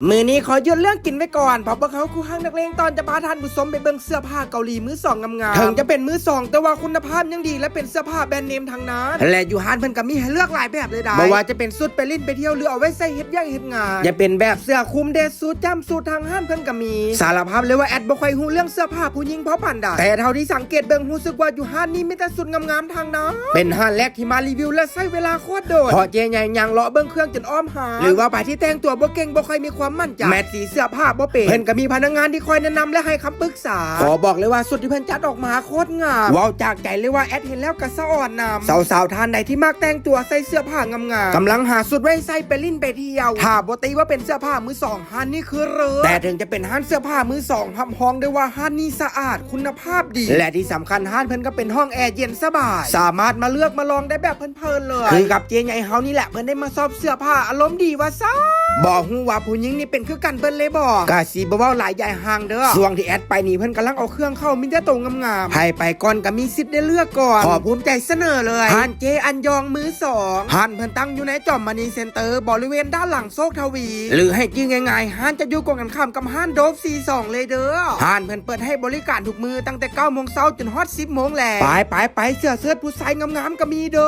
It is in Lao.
ມື້ນີ້ຂໍຢຸດເລື່ອງກິນໄວ້ກ່ອນ ເພາະພວກເຮົາຄູ່ຮັກນັກເລງຕອນຈະພາທ່ານຜູ້ຊົມໄປເບິ່ງເສື້ອຜ້າເກົາຫຼີມືສອງງາມໆ. ເຖິງຈະເປັນມືສອງ ແຕ່ວ່າຄຸນນະພາບຍັງດີ ແລະ ເປັນເສື້ອຜ້າແບຣນເນມທັງນັ້ນ ແລະ ຢູ່ຮ້ານເພິ່ນກໍມີໃຫ້ເລືອກຫຼາຍແບບເລີຍດາ ບໍ່ວ່າຈະເປັນຊຸດໄປຫຼິ້ນໄປທ່ຽວ ຫຼື ເອົາໄວ້ໃສ່ເຮັດວຽກເຮັດງານ. ຈະເປັນແບບເສື້ອຄຸມເດດ ສູດຈ້ຳ ສູດທາງຮ້ານເພິ່ນກໍມີ. ສາລະພາບເລີຍວ່າແອັດບໍ່ຄ່ອຍຮູ້ເລື່ອງເສື້ອຜ້າຜູ້ຍິງພໍປານໃດ ແຕ່ເທົ່າທີ່ສັງເກດເບິ່ງ ຮູ້ສຶກວ່າຢູ່ຮ້ານນີ້ມີແຕ່ຊຸດງາມໆທັງນັ້ນ. ເປັນຮ້ານແລກທີ່ມາຣີວິວ ແລະ ໃຊ້ເວລາໂຄດດົນ ເພາະເຈ້ໃຫຍ່ຍ່າງເລາະເບິ່ງເຄື່ອງຈົນອ້ອມຮ້ານ ຫຼືວ່າໃຜທີ່ແຕ່ງຕົວບໍ່ເກັ່ງ ບໍ່ຄ່ອຍມີຄວາມໝັ້ນໃຈ ແມັດສີເສື້ອຜ້າບໍ່ເປັນ ເພິ່ນກໍມີພະນັກງານທີ່ຄອຍແນະນຳ ແລະ ໃຫ້ຄຳປຶກສາ. ຂໍບອກເລີຍວ່າຊຸດທີ່ເພິ່ນຈັດອອກມາໂຄດງາມ ເວົ້າຈາກໃຈເລີຍວ່າແອັດເຫັນແລ້ວກໍສະອອນນຳ. ສາວໆທ່ານໃດທີ່ມັກແຕ່ງຕົວໃສ່ເສື້ອຜ້າງາມໆ ກຳລັງຫາຊຸດໄວ້ໃສ່ໄປຫຼິ້ນໄປທ່ຽວ ຖ້າບໍ່ຕິວ່າເປັນເສື້ອຜ້າມືສອງ ຮ້ານນີ້ຄືເລີດ. ແຕ່ເຖິງຈະເປັນຮ້ານເສື້ອຜ້າມືສອງ ຮັບຮອງໄດ້ວ່າຮ້ານນີ້ສະອາດ ຄຸນນະພາບດີ ແລະ ທີ່ສຳຄັນຮ້ານເພິ່ນກໍເປັນຫ້ອງແອເຢັນສະບາຍ ສາມາດມາເລືອກມາລອງໄດ້ແບບເພີນໆເລີຍ ຄືກັບເຈ້ໃຫຍ່ເຮົານີ້ແຫຼະ ເພິ່ນໄດ້ມາຊອບເສື້ອຜ້າ ອາລົມດີວ່າຊັ້ນ. ບໍ່ຮູ້ວ່າຜູ້ຍິງນີ້ເປັນຄືກັນເບິດເລີຍບໍ່? ກະຊິບໍ່ເວົ້າຫຼາຍຢາຍຫ່າງເດີ. ຊ່ວງທີ່ແອັດໄປນີ້ ເພິ່ນກຳລັງເອົາເຄື່ອງເຂົ້າ ມີແຕ່ໂຕງາມໆ ໃຜໄປກ່ອນກໍມີສິດໄດ້ເລືອກກ່ອນ. ຂໍພູມໃຈສະເໜີເລີຍ ຮ້ານເຈ້ອັນຢອງມືສອງ ຮ້ານເພິ່ນຕັ້ງຢູ່ໃນຈອມມະນີເຊັນເຕີ ບໍລິເວນດ້ານຫຼັງໂຊກທະວີ ຫຼື ໃຫ້ຈື່ງ່າຍໆ ຮ້ານຈະຢູ່ກົງກັນຂ້າມກັບຮ້ານໂດບສີ່ສອງເລີຍເດີ. ຮ້ານເພິ່ນເປີດໃຫ້ບໍລິການທຸກມື້ ຕັ້ງແຕ່ເກົ້າໂມງເຊົ້າຈົນຮອດສິບໂມງແລງ. ໄປໆໆ ເສື້ອເຊີດຜູ້ຊາຍງາມໆກໍມີເດີ.